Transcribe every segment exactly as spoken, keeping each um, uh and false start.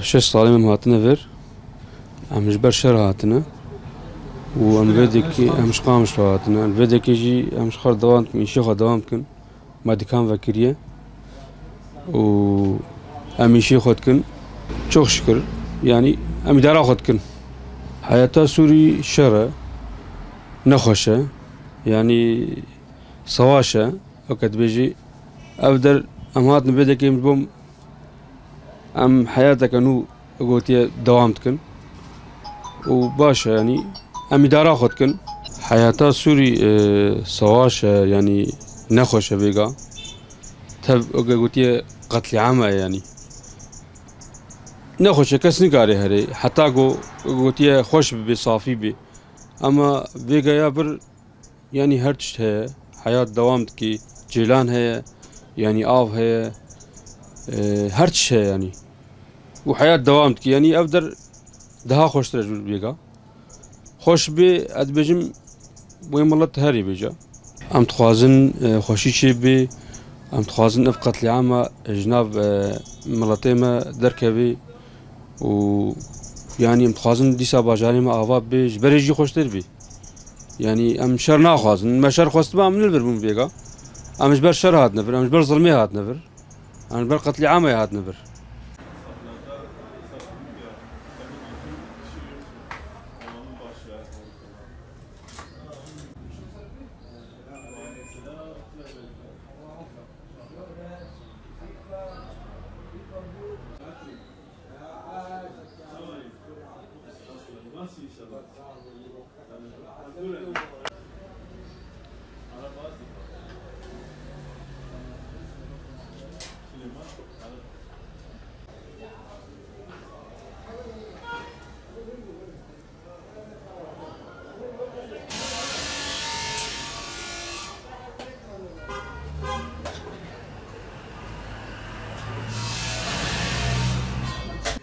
Şeş salê em hatine vir. Em ji ber şer hatine. Û em vê dekê, em ji Qamişlo hatine. Em vê dekê jî em ji xwe dewam dikin, îşê xwe dewam dikin. Me dikan vekiriye. Û em îşê xwe dikin. Çok şükür. Yanî em îdara xwe dikin. Heyata Sûrî şer e. Nexweş e. Yanî savaş e. Weke dibêjî ev der em hatin vê dekê em ji bo Em heyateke nû gotiye dewam dikin û baş e, yanî em îdara xwe dikin. Heyata Sûrî, e, savaş e, yanî nexweş e vêga. Tev weke gotiye qetlîam e, yanî nexweş e, kes nikare herê. Heta ku gotiye xweş bibe, safî be. Ama vêga ya vir Yanî her tişt heye, heyat dewam dike, cêlan heye, yanî av heye, e, her tişt heye yanî. Û heyat dewam dike, yanî ev der daha xweştir e ji vêga. Xweş bê, ez dibêjim, wê milet herî bêje. Em dixwazin, e, xweşî çêbê, em dixwazin ev qetlîama ji nav, e, miletê me derkevê. Û, yanî, em dixwazin dîsa bajarê me ava bibe, ji berê jî xweştir bî. Yanî, em şer naxwazin. Me şer xwestiba, em ne li vir bûn vêga. Em ji ber şer hatine vir, em ji ber zilmê hatine vir. Em ji ber qetlîamê hatine vir.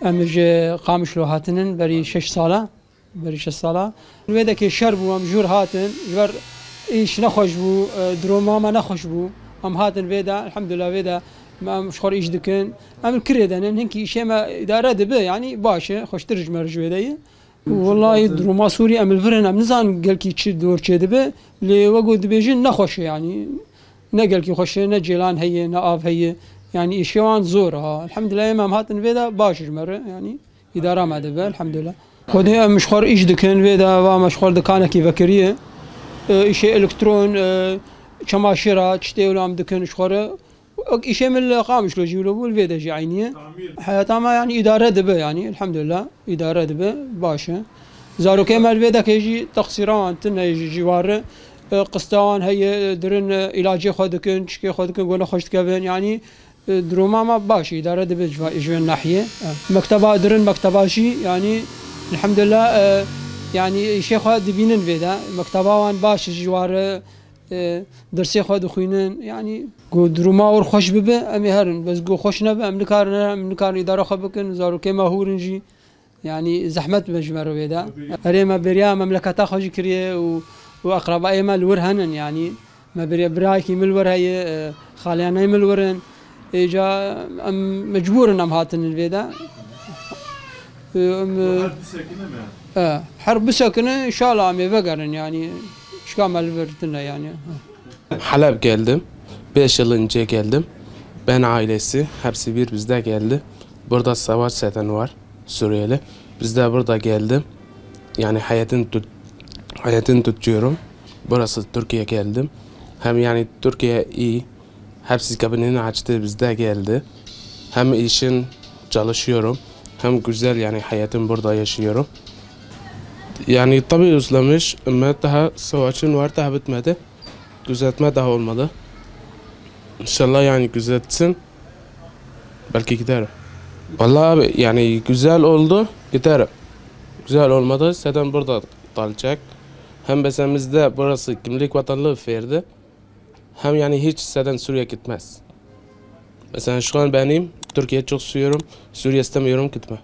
Em ji Qamişlo hatinin berî şeş sala, berî şeş sala. Wê dekê şer bû, em jûr hatin, ji ber îş nexweş bû, e, duruma me nexweş bû. Em hatin vê de, elhamdulillah vê de me em ji xwe re îş dikin. Em li kirê de nin, hinkî îşê me îdare dibe, yanî baş e, xweştir ji me re ji wê de ye. Wellahî duruma Sûrî em li vir in, em nizanin gelkî çi dor çêdibe, lê wek ku dibêjin nexweş e yanî. Ne gelkî xweş e, ne cêlan heye, ne av heye. Yanî îşê wan zor e ha. Elhamdulillah ême em hatin vê de baş ji me re yanî. Îdara me dibe, elhamdulillah. Xwedê em ji xwe re îş dikin, vê de va me ji xwe re dikanekî vekiriye. E, îşê elektron, e, çemaşira, tiştê wilo em dikin ji xwe re. Wek îşê min li Qamişlo jî wilo bû, li vê de jî eynî ye. Heyata me, yanî, îdare dibe, yanî, elhamdulillah, îdare dibe, baş e. Zarokê me li vê dekê jî teqsîra wan tune ji, ji war re, e, qista wan heye, e, dirin, e, îlacê xwe dikin, tişkê xwe dikin, ku nexweş dikevin, yanî, e, duruma me baş e, îdare dibe ji va-, ji vê nahiyê. E, mekteba dirin, mekteba jî, yanî, elhamdulillah, e, yanî, îşê xwe dibînin vê de. Mekteba wan baş e ji war re, e, dersê xwe dixwînin. Yanî, ku duruma wir xweş bibe, em ê herin. Bes ku xweş nebe, em nikarin herin, em nikarin îdara xwe bikin. Zarokê me hûr in jî. Yanî, zehmet be ji me re vê de. Erê, me bêriya memleketa xwe jî kiriye û, û eqrebayê me li wir henin. Yanî, me bêriya birayekî min li wir heye, e, xaliyaneyê min li wir in. Êca em mecbûr in em hatinin vê de. E, em, e, Her bisekine mi? E, her bisekine, înşallah em ê vegerin, yanî, çika me li vir tune, yanî. Halep geldim. Beş yıl önce geldim. Ben ailesi, hepsi bir bizde geldi. Burada savaş zaten var, Suriyeli. Biz de burada geldim. Yani hayatını tut-, hayatını tutuyorum. Burası Türkiye geldim. Hem yani Türkiye iyi. Hepsi kapının açtı, bizde geldi. Hem işin çalışıyorum, hem güzel yani hayatım burada yaşıyorum. Yani tabii özlemiş, ama daha savaşın var, daha bitmedi. Düzeltme daha olmadı. İnşallah yani düzeltsin. Belki giderim. Vallahi abi yani güzel oldu, giderim. Güzel olmadı. Zaten burada kalacak. Hem mesela bizde burası kimlik vatanlığı verdi. Hem yani hiç zaten Suriye gitmez. Mesela şu an benim Türkiye çok seviyorum. Suriye istemiyorum gitme.